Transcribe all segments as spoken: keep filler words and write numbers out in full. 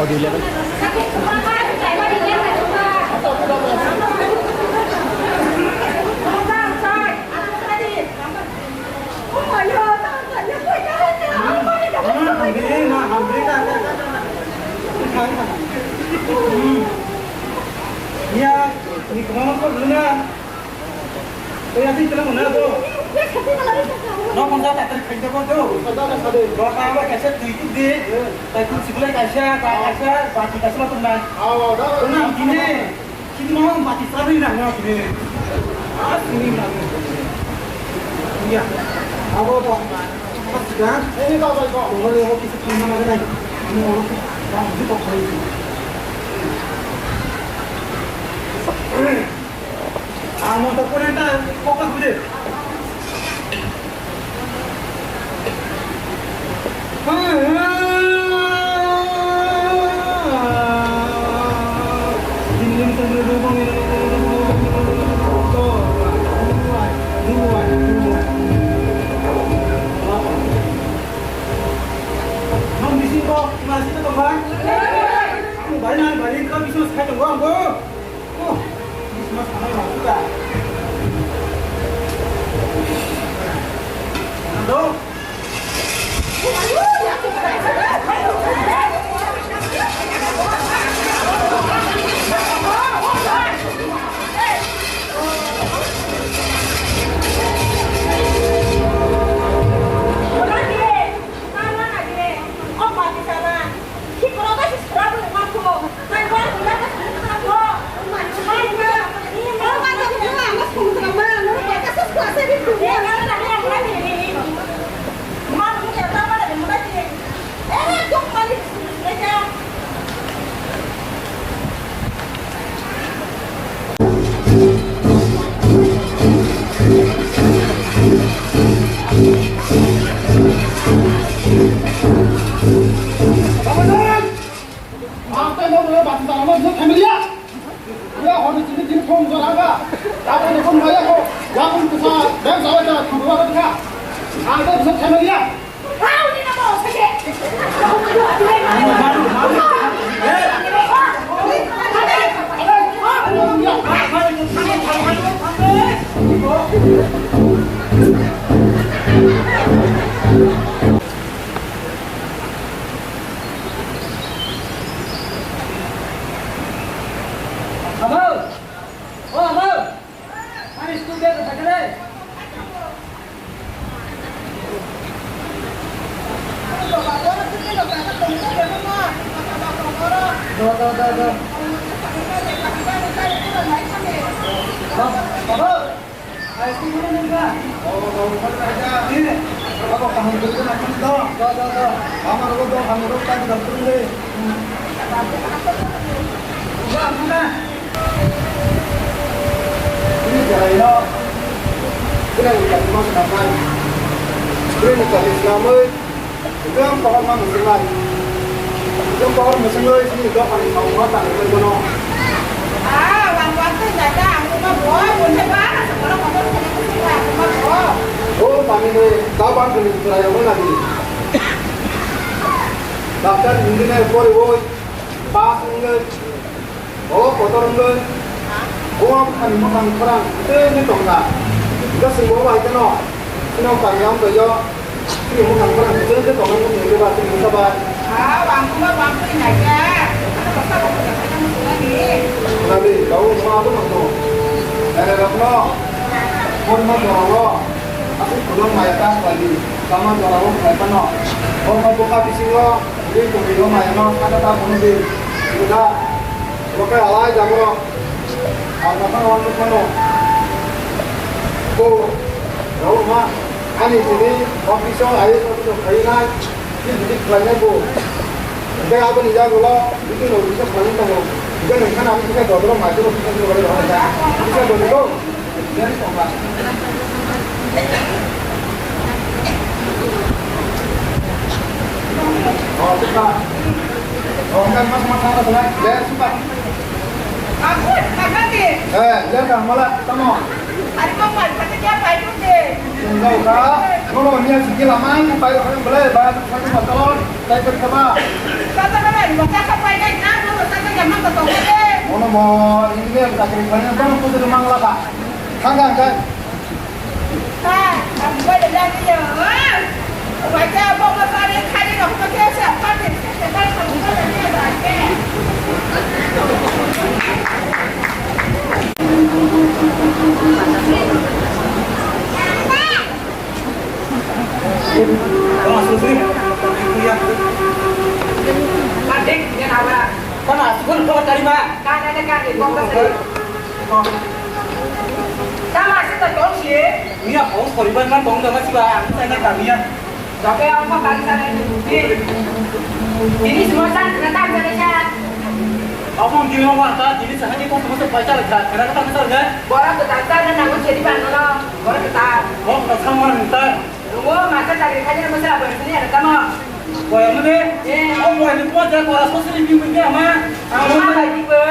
Audio level. Ya, ini kemana kok dulu na? Kaya di telang mana tu? No, kung sa tatar khaida ko tu. Lo ka ba kaisa tui tu di. Tai kun sikulai kaisa, ta kaisa, bati kaisa ma tu nai. Kuna tine. Sini mau bati sabi na na tine. Ah, sini na. Iya. Abo to. Apa sih kan? Ini kau kau. Kau ni aku kisah kau mana lagi? Ini orang. Kau di kau kau. Ang mo to kuno ta kokla kude. Ang bisi ko, masih to ba? Ang bari na bari ko bisi sai to ba? Oh, Christmas khamai rok ta. Ado. Ang tei no nungno bati chana no nung family ya. Ya hor ni chini chini thong jora ga. Tata ni phone maya ko. Ya kun kusa bag jawa ja thong jora ga. Ang tei nung family ya. Abo! O abo! Ani school bag rok phaikha le. Do, do, do, do. Abo! Hai, school guru nungkha? Abo kaham guru nangkha do? Do, do, do. Amar bo do, amar bo ta guru le. Ba, mana? Ini jalan lo. Ini yang kita mau kenapa? Ini kita Islam. Ekdom pohor ma mwswknai. Ekdom pohor mwswknai, chini dophani samungma tangwi bono. Ah, wang wang twi jaga, ang ma bo, bo se ba, sa bono kotor kene mwswknai, ang ma bo. O, tamni ni, da bang kini chwrai abo nadi. Doctor engineer pori oi, pass wngwi. O kotor wngwi. Omo ani mwkhang khorang tei tongkha. Hwnkhe chwng bo bai kheno chini kamiyao tongyo. Chini mwkhang khorang tei tongna nukni hwnkhe ba chini bwsa bai. Ah, wangkuma wangkui naikha. Ano bwsa bo khorang khaina muchungmani. Nadi, tau wngma abono tong. Ere rokno, korma jorao, aswk khulum maya ta khlaidi. Tama jorao khlai phano. Korma bwkha bisingo, twi tongwi rw maya no saka ta phunukdi. Wngkha, bo khe alai jagoro. Ang naphano uansuk mano. Bo, rao ma, ani tini office o I A S office o khainai, tini tini khlainai bo. Hingke aboni yagulo, bini rok bisa khlainai tongo. Hingke nongkhana ang bisa dodoro mai tongmo, bisa dodoro mai tongmo, bisa dodoro. Jadi tongma. Oh, suka. Oh, kan mas mas sana sana. Ya, suka. Aku, kakak ni. Eh, ya kan, malah, tamo. Ari ko pai, kata dia pai tu de. Enggak, Kak. Nono niya sigi lama, ini pai orang boleh, bayar satu motor, pai pergi apa? Satu kan, baca apa ini? Nah, dulu satu jam nak ketemu de. Nono mau ini dia, kita kirim banyak, nono kudu mangla, Kak. Kangkang, Kak. Tama se ta tong si. Miya kong soriban man tong dama siba ang sai na kamiya. Joke ang pa kali sana itu bukti. Ini semua san kena tak ada sa. Abang di rumah ta, ini sehari kau semua sepacar dah. Kenapa tak besar kan? Borok ketat sana nanggo jadi bang no. Borok ketat. Oh, tak sama orang minta. Nunggu masa tadi kanya masa apa sini ada tama. Boy, ano de? Eh. Oh, boy, ini buat jago rasa sini bimbing dia mah. Ano lagi be.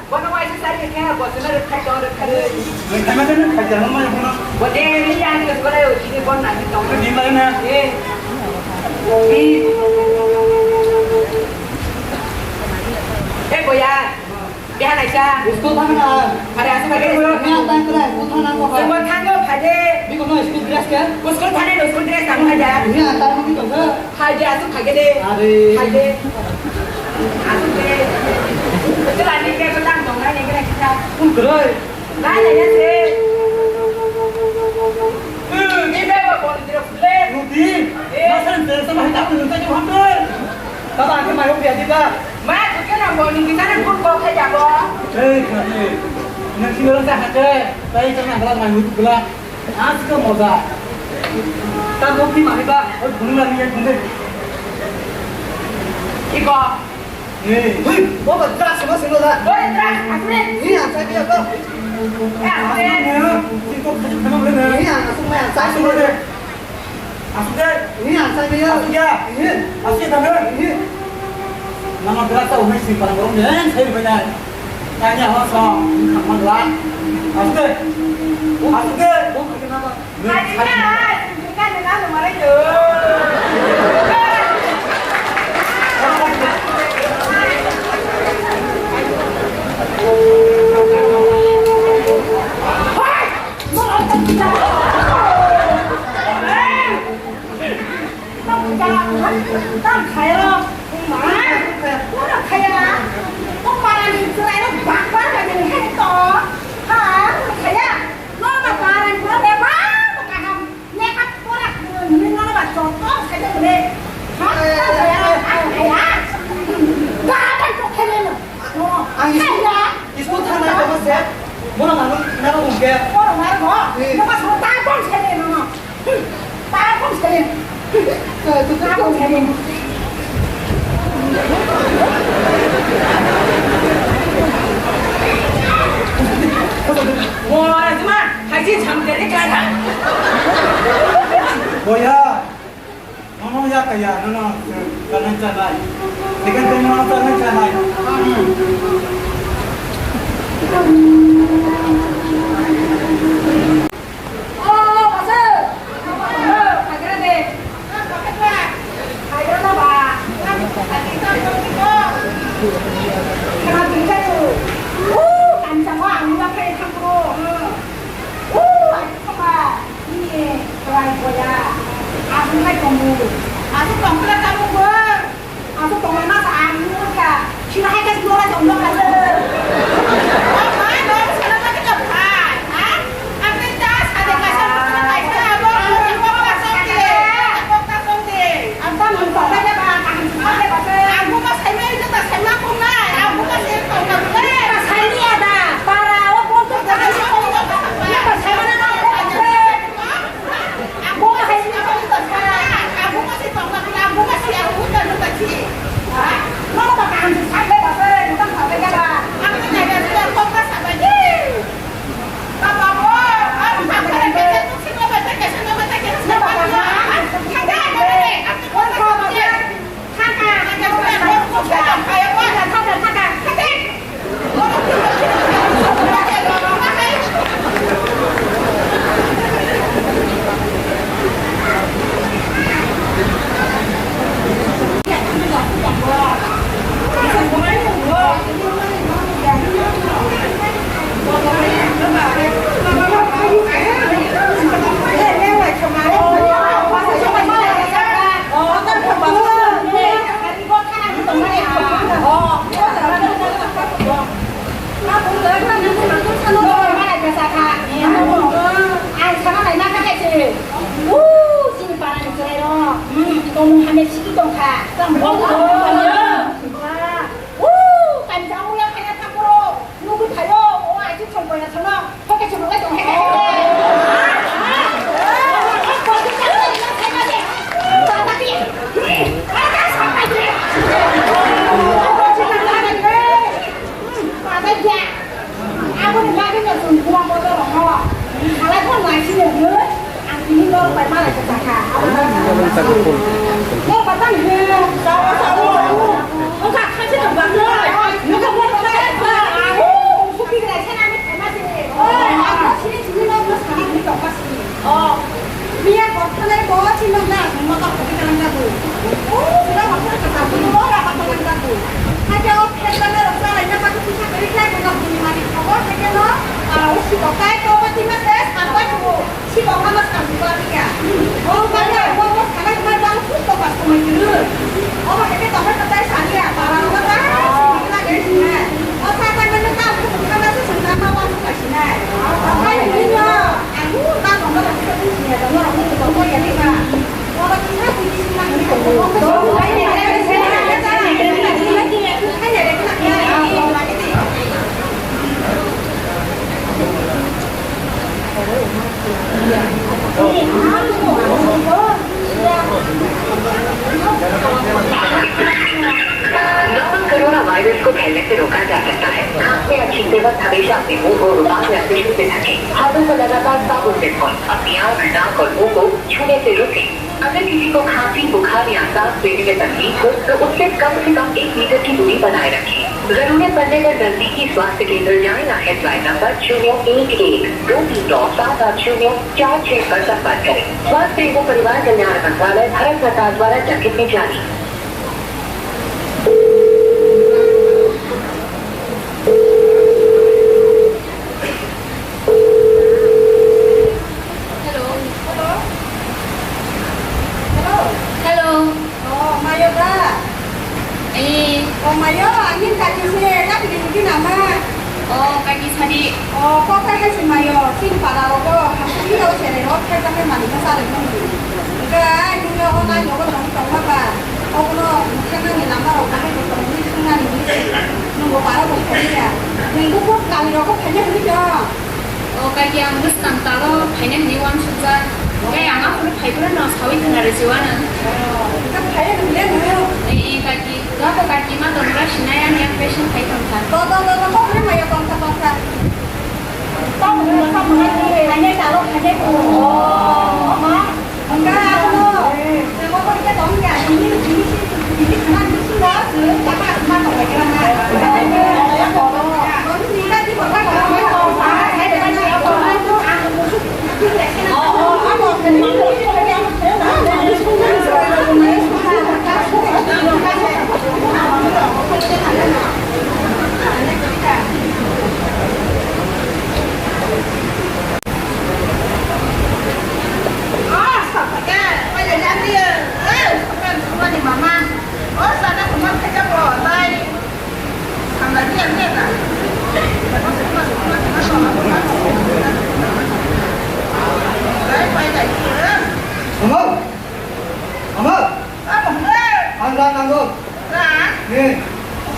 Bono waisa sari khe, bo sina rwkthai tong rwkthai. Rwkthai ma khe nang khaijak nang maya bono. Bo de ri yang ke sore o chini bon nang tong. Ni lai na. Eh. Eh, boya. Biha naisa. School thang na. Are asu kage. Ni ang tang kra, school thang na ko. School thang ko phade. Bi ko no school dress ke? School thane no school dress ang haja. Ni ang tang ni ko. Hai de, aswk khai de. Are. Hai de. Aswk de. Chwla ni ke ko tang tong nai ni ke kita. Ung kroi. Nai nai ya se. Hmm, ni be ba bon diro fle. Ruti. Eh. Masan de sama hita pun tak jawab de. Tata ke mai hok dia di ba. Ma, tu ke na bon ni kita na kun ko khai ja bo. Eh, kati. Nang si orang sa hake. Tai kana bela mai hok bela. Aska moja. Ta nokni mani ba, oi phunula ni ek phunde. Iko. Ni. Hui, bo ba dra sama sama da. Bo dra, asli. Ni ang sai dia ko. Eh, asli. Ni ko khaju khana bole na. Ni ang asuk mai ang sai sama de. Asuk de. Ni ang sai dia. Asuk ya. Ni. Asuk ya da. Ni. Nama dra ta umai si parang borong de, sai bai na. Tanya ho so, khakma dra. Asuk de. Asuk de. Bo khakna ba. Lekha pora hinwi nono ba joto sai de bole. Ha? Gaban to khele no. Ang school thangna ko se. Bono nang nang ko ke. Poro mar go. Ni ma so ta kon sai de no. Ta kon sai de. Ta kon sai de. Mo ra ma. Hai ji cham de ka. Boya. Nono ya kaya, nono, kanai chanai. Second time nono chanai chanai. Hmm. Oh, masa. Oh, kagak deh. Kagak lah, Pak. Kenapa bisa tuh? Uh, kan sama aku apa itu? Aswk tongphla tabuk bo. Aswk tongma sa ang nukha. Sino hai khe sino lai tongma kha. Apa no sino khe tong khai. Ha? Ang tei ta sa de kaisa kaisa abo. Ang ta mung tong khe ba ang sa de ba. Ang bu ma sai mai ta sai ma khum nai. Ang bu ma sai tong na. Sai ni ada. Para o bon to. Ni ba sai ma na. Nugwi phaio, o aji chwng koina thangno, poke chwng lai tong khe. Aboni bagwi no chwng buma bodol rokno salai phano naisingwi hwnwi ang tini norok bai malai kwchakha. Norok bai tamo hwnwi. Wngkha khachi rok bang nai. Nokha bo nokha ba. Supi grai sana ni khaima se. Ang sini sini norok no sana ni tongma sini. Miya kokthalai bo chini nokha motor kopi kalang jago. O sura motor kwchak bo rapat kalang jago. Hakhe o khelbana rok chalaina bagwi kisa kwrwi khlai mano buini malik khobor, haikhe no, ah, o sibok tai kobo tima se sambai tongo. Sibok hama sambai ba ya. O bana, o, o sanai hwnba bang kuk to kasto mai kwrwi. Obo haikhe tongbai kwtai saliya, para rok ta sini khlai sinai. O sa ta mano ta kuk kama se sengkha ma bang kuk sinai. Hai ni no, ang ta tongba rok kisa sini ya, tongba rok kisa tongba ya ni ba. Novel corona virus को फैलने से रोका जा सकता है। खांसते या छींकते वक्त हमेशा अपने मुंह और रुमाल या टिश्यू से ढकें। हाथों को लगातार साबुन से धोएं। अपनी आंख, नाक और मुंह को छूने से रोकें। अगर किसी को खांसी, बुखार या सांस लेने में तकलीफ हो, तो उससे कम से कम एक मीटर की दूरी बनाए रखें। जरूरत पड़ने पर नजदीकी स्वास्थ्य केंद्र जाएं या हेल्पलाइन नंबर शून्य एक एक दो तीन नौ सात आठ शून्य चार छह पर संपर्क करें। स्वास्थ्य एवं परिवार कल्याण मंत्रालय, भारत सरकार द्वारा जनहित में जारी। Hello. Hello. Hello. Hello. Oh, Mayo da? Eh. Oh, Mayo, angin kaki se, kaki di mungkin ama. Oh, kaki sadi. Oh, kok kaki se Mayo, sing para rogo, hasil ni rau sere rok, kaya kaya mani kasa rek mani. Enggak, ini rok, oh, nai rok, nong tong apa? Oh, kono, mungkin nang ni nama rok, kami rok, nong ni sing nang ni sing. Nunggu para rok, kami ya. Nunggu kok kami rok, kok kaya kami ya. O kaki, ang bwskang talo phaina hwnwi uansukjak. Tei ang aphuru phaibrwino saui khna rwsiwano. Kha phai rwya nw? Ee, ee, kaki. Noto kaki ma tongra sinai, ani yang patient phai tongkha. To, to, to, to, kok rwmaya tongkha, tongkha. Tamo hwnwi, tamo hwnwi, phainai talo, phainai tong. O, ma. Hwnkhe abono chwng obo hwnkhe tong ya, tini, tini, tini khna bisingo chwng chakha aswkma tonglaikha na. Rang nango. Rang? Ni.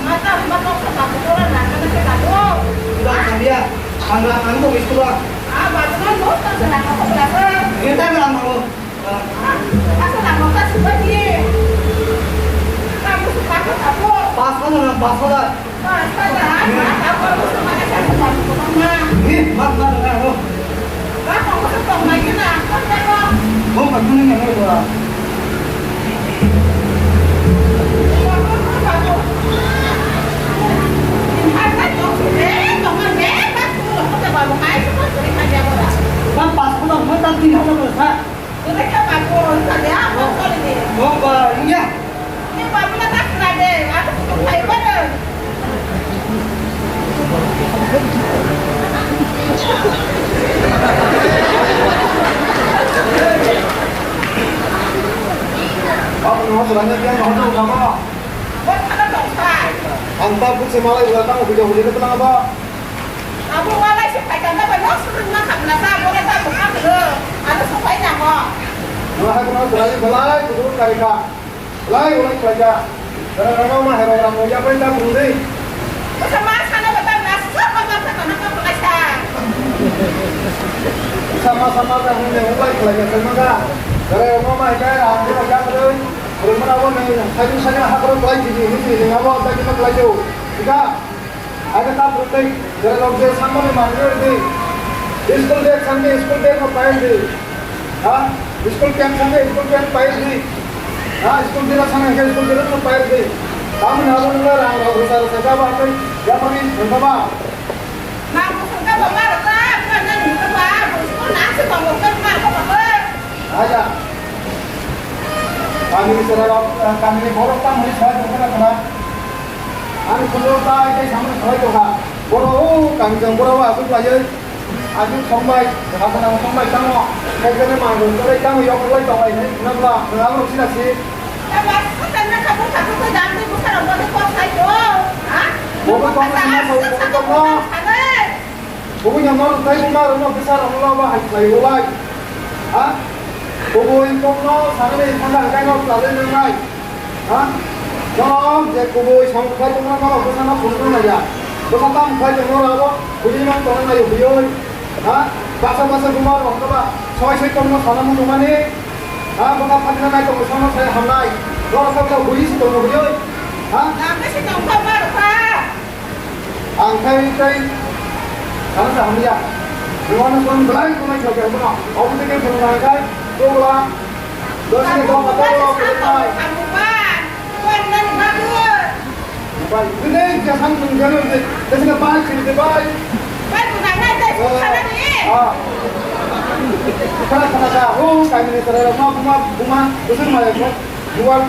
Mata, mata, mata, mata, rang nango, nango, nango. Rang samya. Ang rang nango, biskula. Ah, babu nango, tak senang apa berasa? Ni tak rang nango. Ah, tak senang apa sih, Pak Ji? Kamu suka apa, Pak? Pas mana, pas mana? Kwbangma wngya. Ang ta bukse malai wala tamo video video ke tengah apa? Abo walai se phaikha na bai nok suri na khamna ta, abo le ta bukha khwrw. Ano sopai na mo. Wala hai kono chwrai belai kudu karikha. Belai belai khlaikha. Dara rama ma hero ram ya bai ta budi. Bwsa ma sana bata na sa ma ma ta na ka bwlaisa. Sama sama ta hune ulai khlaikha sama ga. Dara rama ma ka ang ya budi. Rumah awal ni saya saya hakro belai jadi ini sih, ngabo tak kita belai jauh. Tiga. Aga ta phurutai, jera lok je samani manjor di. School bag sangni school bag no pair di. Ha? School pant sangni school pant pair di. Ha? School dress sangni school dress no pair di. Tamni abo nungla rang rok rwsa rwsa jaba tei yapani thangkha ba. Ma, bwswk ta bo ma rwkha, ma nang ni ba, bwswk nang se tongo, ma rwkha ba. Aja. Kami ni sera rok, kami ni borok tamo ni sera rok kena kena. Ani khunju tai tei samung khlai tongkha. Borok o kangjang borok o aswk laiwi aswk songbai, jaga gwnang songbai tamo. Kaijaknai manwi kwlai tamo yok kwlai tonglai hinwi khna bwla, nwng abo rok sida si. Bo bo tongma sima sa bo bo tongma. Kubui no norok tei buma rok no bwsa rok no ba hai khlai o lai. Ha? Kubui kok no sanani thangna hwnkhe no kwlai nangnai. Ha? Norok je kubui song khlai tongma norok bwsa no phunukna naiya. Bwsa tam khlai tongma norok abo kubui no tongna naiyo biyoi. Ha? Basa basa buma rok no ba soi soi tongma sana muchungmani. Ha? Bwsa phakna nai tongma sana sai hamnai. Norok kok no bui si tongma biyoi. Ha? Ang khe se tong kha ba rok kha. Ang khai tei sana sa hamya. Rwano son belai kunai khe khe bono. Obo tei khe bono nang khai. Tobla. Dosi khe dok kha tobla. Bai, ini khe sang tung jano de. Dosi khe bai sini de bai. Bai, bukan ada, sana ni. Ah. Khana khana ka. Oh, kami ni sara ma buma buma. Dosi ma ya. Buwak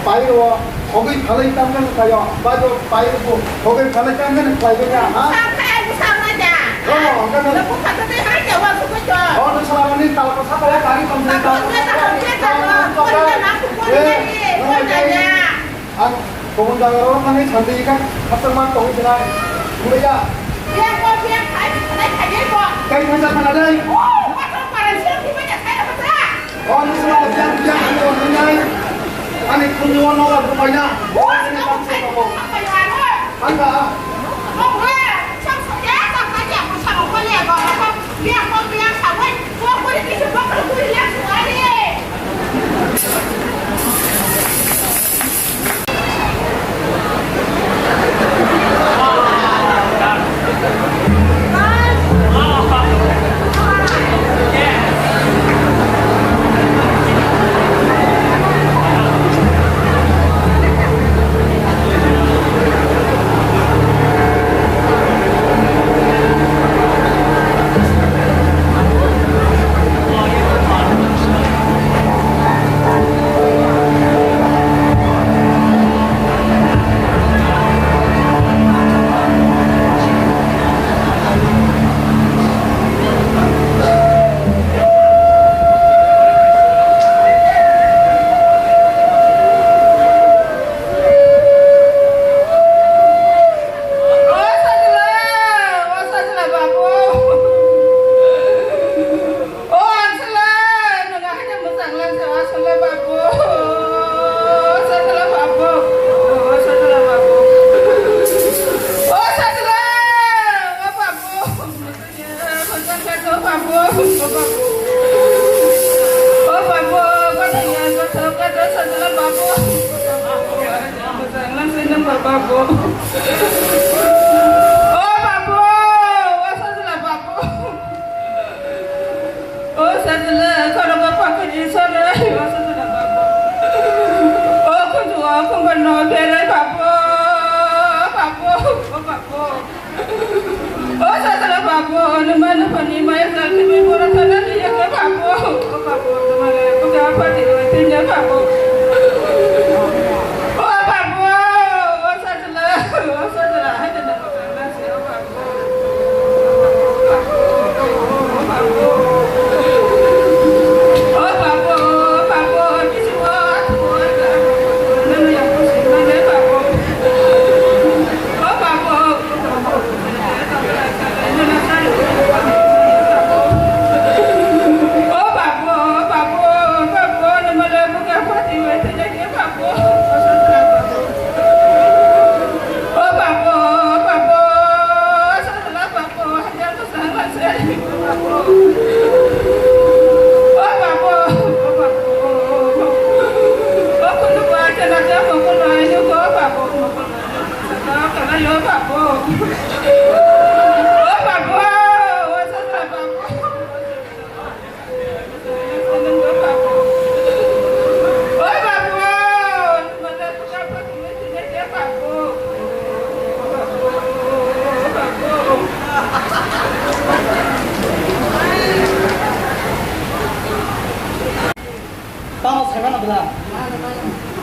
pairo, hogwi phalwi tamjani khlaio, bajo pairo, hogwi phalwi tamjani khlaibai ya, ha? Bwsa khe, bwsa khe ja. Oh, hwnkhe no. Bwsa khe tei hai ja, wa sugwi to. Oh, no sala mani tal ko sapa ya, tari tamjani tal ko sapa. Tal ko sapa, tal ko sapa. Eh, no, no. Ang kubun jaga ro thangwi sandi kha, khasar man tongwi sinai. Buya. Biang ko, biang khai, khai khai ko. Kai khai ja thana dai. Oh, wa to paran sir ki ba ja khai ra ba. O nusra biang biang ko nunai. Ani kunyo no la bukaina. Ani bangsa ko. Angka. Soka do sajla babu. Sajla sini babu. O babu, o sajla babu. O sajla, korogo pakini sore, o sajla babu. O kuju, o kumbar no bere babu, babu, o babu. O sajla babu, numa numa ni maya sakti mi pura thana ni ya babu. O babu, numa le puja pati o tinya babu. O babu, o sajla, o sajla, hada na. Tamo saiman abla.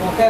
Oke.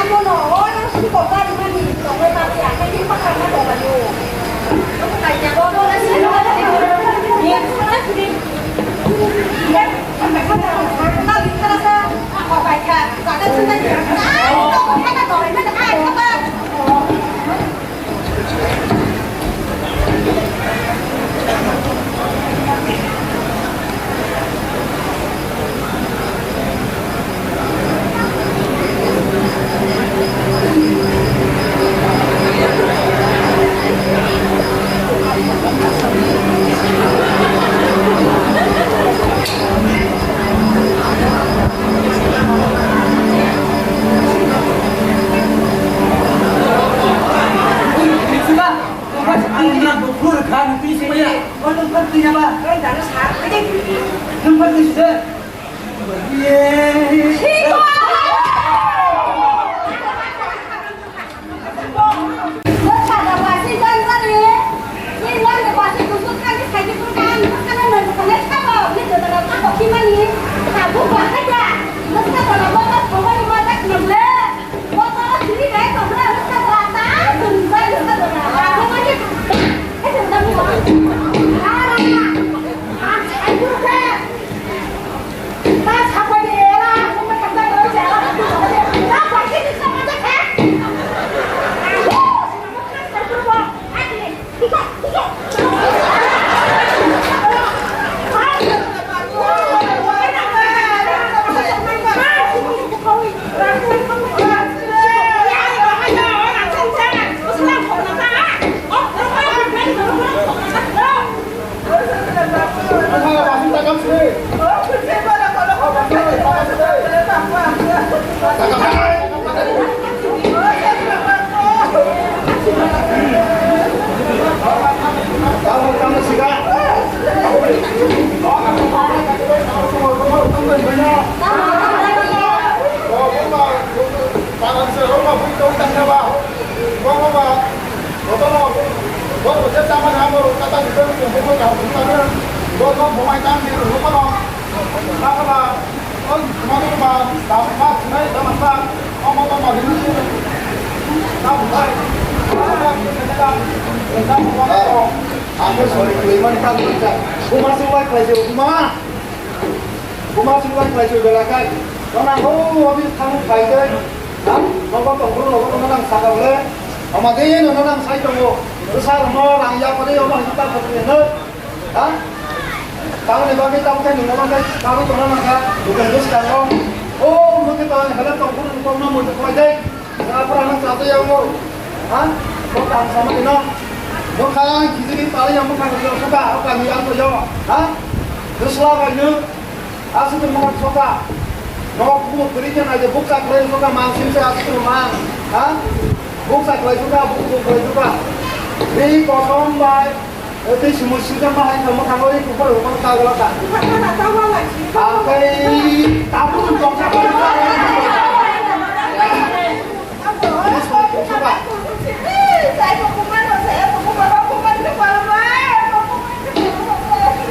Amo no, o, nang sukok bari mani, tongwi mani, akhai ni pakha ma tonglaio. Ang khe sorry kwlwi mani tamo rijak. Buma se wai khlai se buma. Buma se wai khlai se bela khai. Nona ho office thang khai se. Ha? Nogo tong bro nogo nang saka le. Ama de no nang sai tongo. Sa no rang ya pade ama hita pade no. Ha? Tamoni bagwi tamo khe nungno bagwi tamo tongna nangkha, bukan bwskango. O mungkhe to helai tongphuru tongno muitu khlai dai. Nang aphuru ano chajak ya wngo. Ha? Bo tang sama dino. Bwkha khichiri palai ya bwkha no suka, o kami ang to yo. Ha? Dusla bai nung. Aswk mung soka. Nok bu kwrwi khe naidi bukcha khlai soka, man sim se aswk mang. Ha? Bukcha khlai soka, buk buk khlai soka. Ri kosom bai. Tei sumui sujak ma hai kha mwkhang oi kuphur rok ta gala ta. Akai tabuk tongsa.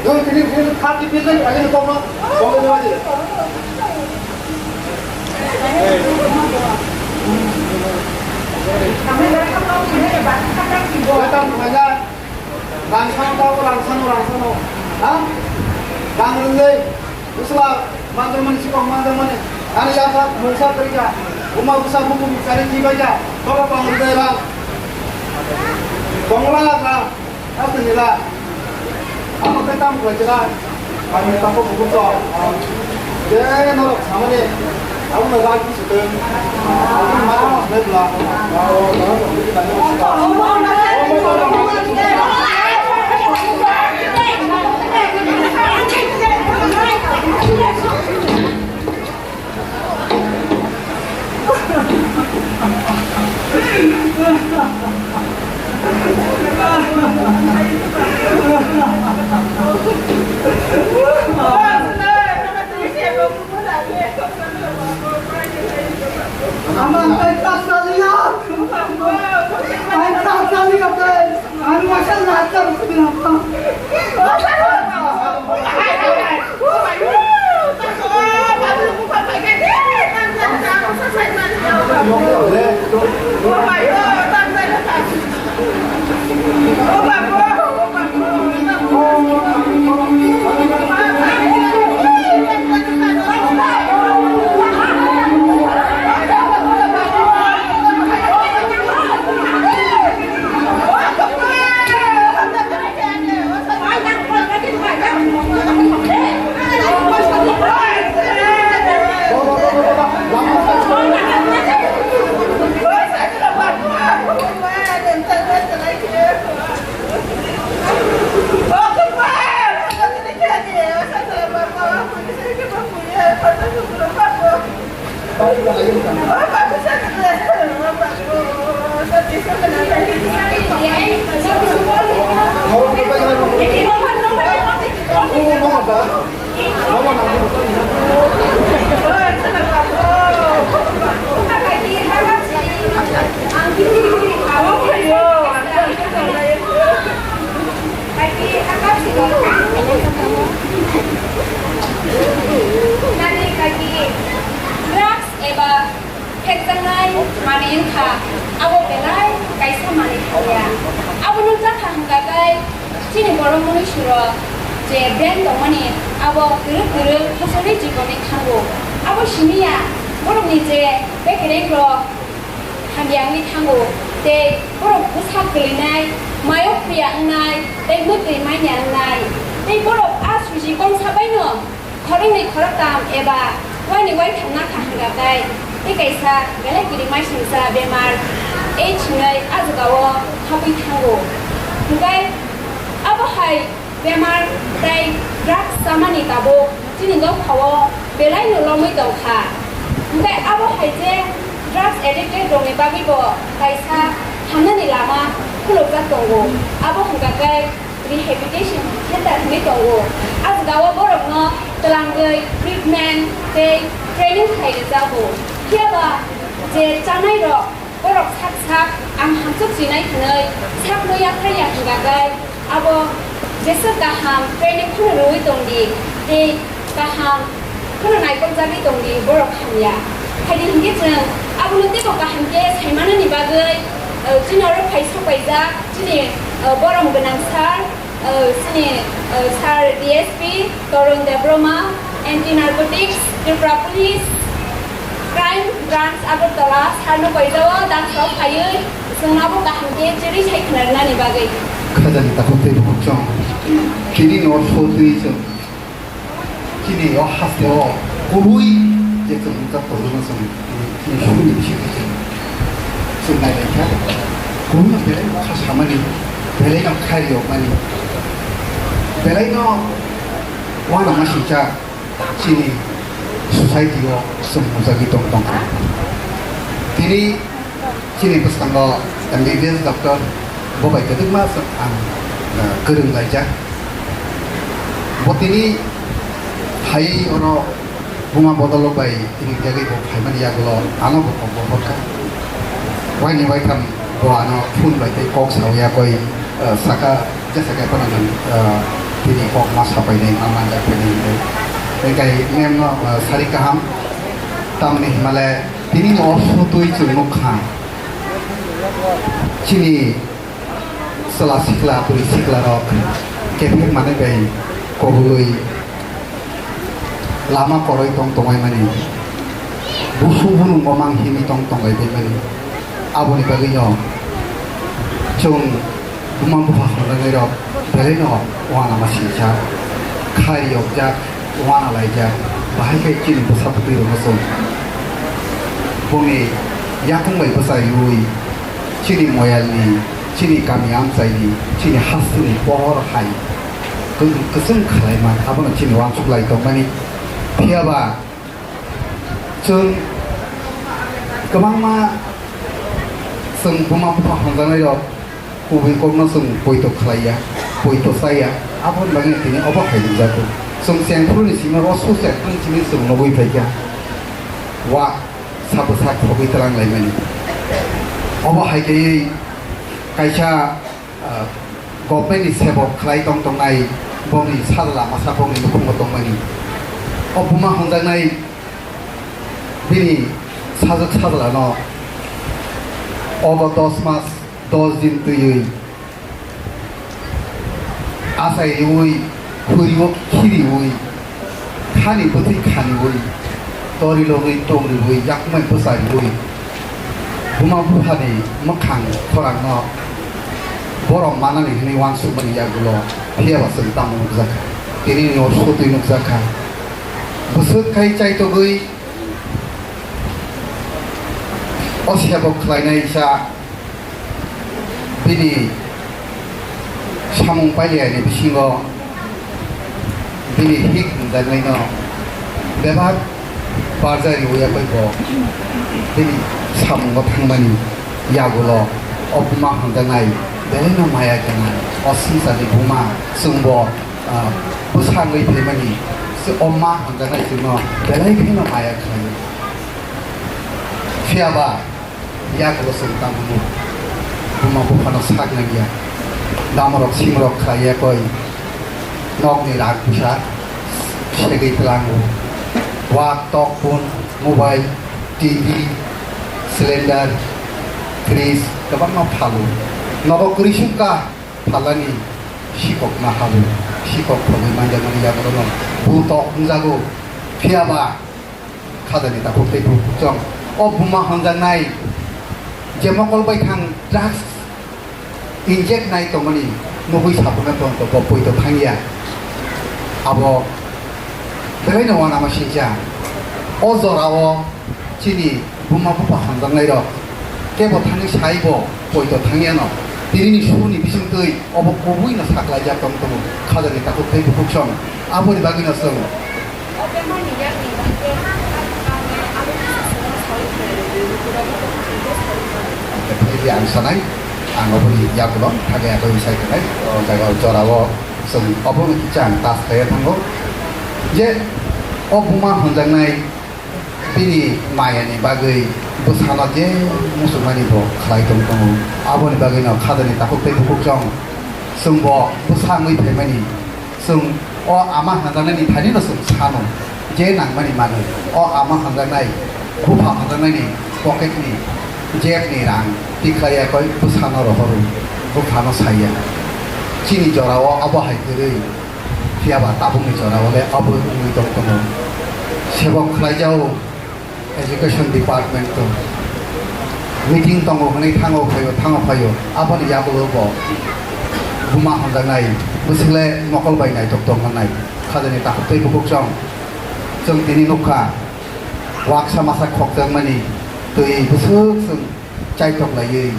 Doi tini phir thirty percent kali ni tongma. Tongma ni. Kami dah kau ni dah bahkan kau ni. Rang sano tao, rang sano, rang sano. Ha? Rang rwngwi, bwsla manjakmani, sikok manjakmani. Ani yapha mungsa kwrwi kha. Buma bwsa bukum chari kibai kha. Toro tong rwngwi rang. Tongla rang. Haste nila. Amo khe tamo khlai kha. Ani tamo bukum to. Je norok samani. Abono ragi suteng. Abono mano masle bla. Ama ang kay kasaliya. Ang kasaliya kay. Ang masal na sa sila. Nani kaki drugs eba phekjaknai manwi wngkha, abo belai kaisa manwi thangya. Abo nukjakha hwnkha khe chini borok mwnwisirok je brain tongmani abo kwrwk kwrwk hachorwi jikonwi thango. Abo simi ya borokni je bekereng rok hamya wngwi thango tei borok bwsa kwlwinai, mayok phiya wngnai tei mwtwi manya wngnai tei borok a suji kongsa baino khoroknwi khoroktam eba waini waitham nakha hwnga tai tei kaisa belai kirimai singsa bemar AIDS hinwi a jagao habwi thango. Hwnkhe abo hai bemar tei drugs chamani tabuk chini nokhao belaino lomwi tongkha. Hwnkhe abo hai je drugs addicted rokni bagwibo kaisa hamnani lama tongo. Abo hwnkha khe rehabilitation center hinwi tongo. A jagao borokno twlangwi treatment tei training khai rwjago. Phiyaba je chanairok borok sak sak ang hamsok chinai hinwi sakno yaphai ya hwnkha khe abo jesa kaham training phano rwui tongdi tei kaham kheno naikol jagwi tongdi borok hamya. Haini hinkhe chwng abono teibo kaham khe saimanani bagwi, eh, chini oro phai sokpaijak chini, eh, borom gwnang sir, eh, chini, eh, sir D S P Torun Debbarma, Anti Narcotics, Tripura Police, Crime Branch Agartala, sir no paijao dam sok phaiwi chwng abo kaham khe chiri sai khna rwnani bagwi. Khajani takhuk tei bukhuk chwng. Chini no sotwi chwng. Chini o haste o kubui je chwng nukjak tongo chwng chini suri bisingo chwng, chwng nailaikha. Kubui no belai no kha samani, belai no kha riyokmani, belai no uanama singcha chini society o chwng nukjagwi tong tongkha. Tini Chini bwskango M B B S doctor bo bai kwdwkma ang, eh, kwrwng laijak. Bo tini hai oro buma bodolrok bai tini jagwi bo phaimani yagulo ano bo kok bo horkha. Waini waitham bo ano phone bai tei kok sawi yakoi, eh, saka jesa khe phano nwng, eh, tini kok ma sapainai ma manjak painai hinwi. Tei kai mem no, eh, sari kaham tamni himale Tini o sotwi chwng nukha, chini chwla sikla, bwrwi siklarok kephek manwi bai kobului lama kwrwi tong tongwi mani, busu bunungo mang himwi tong tongwi bai mani. Aboni bagwino chwng Buma bupha hamjaknairok belaino uanama singcha, kha riyokjak, uana laijak, bahai khe chini bwsa bwtwirokno chwng bongni yakung bai bwchariui chini moyalni, chini kami amchaini, chini hasteni pohor hai kwchwng khlaima abono chini uansuk lai tongmani. Phiyaba chwng kwbangma chwng buma bupha hamjaknairok kubui kokno chwng poito khlaiya, poito chaya, aboni bagwi tini obo hai wngjago. Chwng chengphuruni simi o social ni simi chwng nugwi phaikha, wa sabo sak khogwi twlang laimani. Obo hai khe kaisa, ah, government ni sebok khlai tong tongnai, bongni sajla masa bongni nukhungo tongmani. O buma hamjaknai bini sajwk sajlano obo dos mas dos din twiwi achai riui, khurigo khiriui, khani bwthwi khaniui, tori logwi tongriui, yakmai bwchariui, buma buphani mwkhang khorangno borok manani hwnwi uansukmani yagulo phiyaba chwng tamo nukjakha, tini o sotwi nukjakha. Bwswk khai chaitogwi o sebok khlainai sa bini samung pailiyani bisingo bini hik hwnjaknaino bebak barjak riwi yakwi bo bini samungo thangmani yagulo o buma hwnjaknai belaino maya gwnang o swngcharni buma chwngbo, ah, bwsa wngwi phaimani se o ma hwnjaknai chwngno belai kheno maya khlaio. Phiyaba yagulo chwng tamo buma buphano sak nangya. Damorok simrok khlai yakoi nokni rak bwsa segwi tlango. Wak, tok, phone, mobile, T V, cylinder, fridge kwbangma phalo. Nogo kwrwi sukha phalani sikok ma habo. Sikok khogwi manjakmani yagulono bu tok wngjago. Phiyaba Khajani takhuk tei bukhuk chwng. O buma hwnjaknai je mokol baithang drugs inject nai tongmani nugwi sabuno tongo bo poito thangya. Abo belaino uanama singcha. O jorao chini buma bupha hwnjaknairok kebo thangwi saibo poito thangyano. Tinini suni bisingtwi obo kubuino saklaijak tong tongo. Khajani takhuk tei bukhuk chwng. Aboni bagwino chwng Ang sanai, Ang oboni yagulo thagwi agwi sai tongnai, o jaga o jorao chwng obono kisa ang tas khlaiya thango je o buma hwnjaknai bini mayani bagwi bwsano je muchungmani bo khlai tong tongo. Aboni bagwino khajani takhuk tei bukhuk chwng chwngbo bwsa wngwi phaimani. Chwng o ama hamjaknaini thanino chwng sano, je nangmani manwi. O ama hamjaknai, bupha hamjaknaini pocketni, jebni rang tikhlaiya koi bwsano rohoro, buphano saiya. Chini jorao abo hai kwrwi, phiyaba tabukni jorao le abo wngwi tong tongo. Sebok khlaijao. Education Department o meeting tongo hwnwi thango phaio, thango phaio, aboni yagulo bo buma hamjaknai bwswkle mokol bai naitok tong mannai. Khajani takhuk tei bukhuk chwng, chwng tini nukha, waksa masa khokjakmani twi bwswk chwng chaitok laiwi,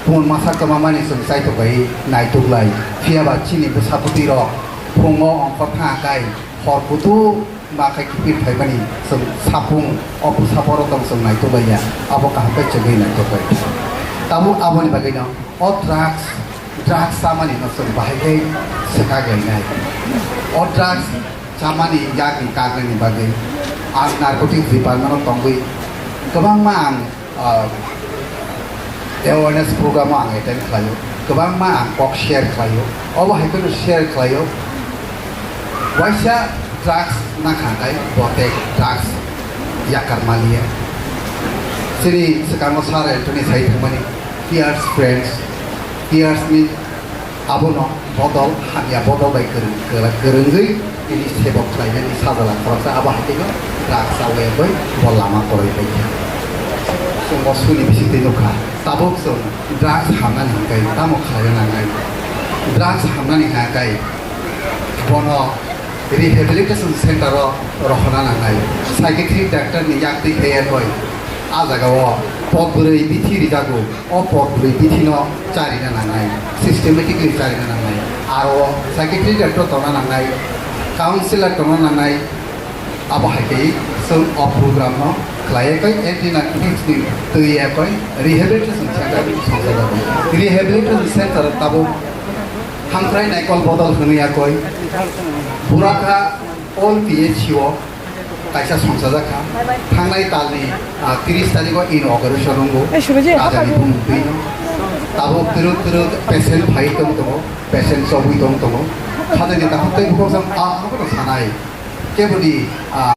pun masa kwmamani chwng chaitok laiwi naitok lai. Phiyaba chini bwsa bwtwi rok phungo ongkhor thangkha kai, hor kutu ma khai kipir phaimani chwng sapung o bwsa borok tong chwng naitok laiya, abo kaham khe chwngwi naitok lai. Tabuk aboni bagwino o drugs, drugs chamani no chwng bahai khe swkak lainai. O drugs chamani yakni kaknani bagwi ang narcotics department o tongwi kwbangma ang ah, awareness program o ang attend khlaio, kwbangma ang kok share khlaio, obo hai kheno share khlaio. Waisa drugs nakha kai bote drugs yakar maliya. Chini swkango sir Anthony sai thangmani peers friends, peers ni Abono bodol, hamya bodol bai kwrwng-, kwrwng-, kwrwngwi tini sebok khlainani sajala khoroksa, abo hai kheno drugs chawi bai bo lama kwrwi paikha. Chwng bo suni bisingtwi nukha, tabuk chwng drugs hamnani hwnkhai tamo khlaina nangnai? Drugs hamnani hwnkhai bono rehabilitation center o rohorna nangnai, psychiatric doctor ni yak twi khe yak bai. A jaga o pot bwrwi bithi rijago, o pot bwrwi bithi no charina nangnai, systematically charina nangnai. Aro psychiatric doctor tongna nangnai, counselor tongna nangnai. Abo hai khe chwng o program no khlai khe anti narcotics ni twi khe rehabilitation center songjago. Rehabilitation center tabuk hamkrai naikol bodol hwnwi khe Buraka all P H C o kaisa songchajak kha. Thangnai talni, ah, tris tarikh o inauguration wngo. Ei, Surajit, Rajani haphar bumung twi no. Tabuk twrwk twrwk patient phai tong tongo, patient chobwi tong tongo. Khajani takhuk tei bukhuk jang, ah, abono sanai. Keboni, ah,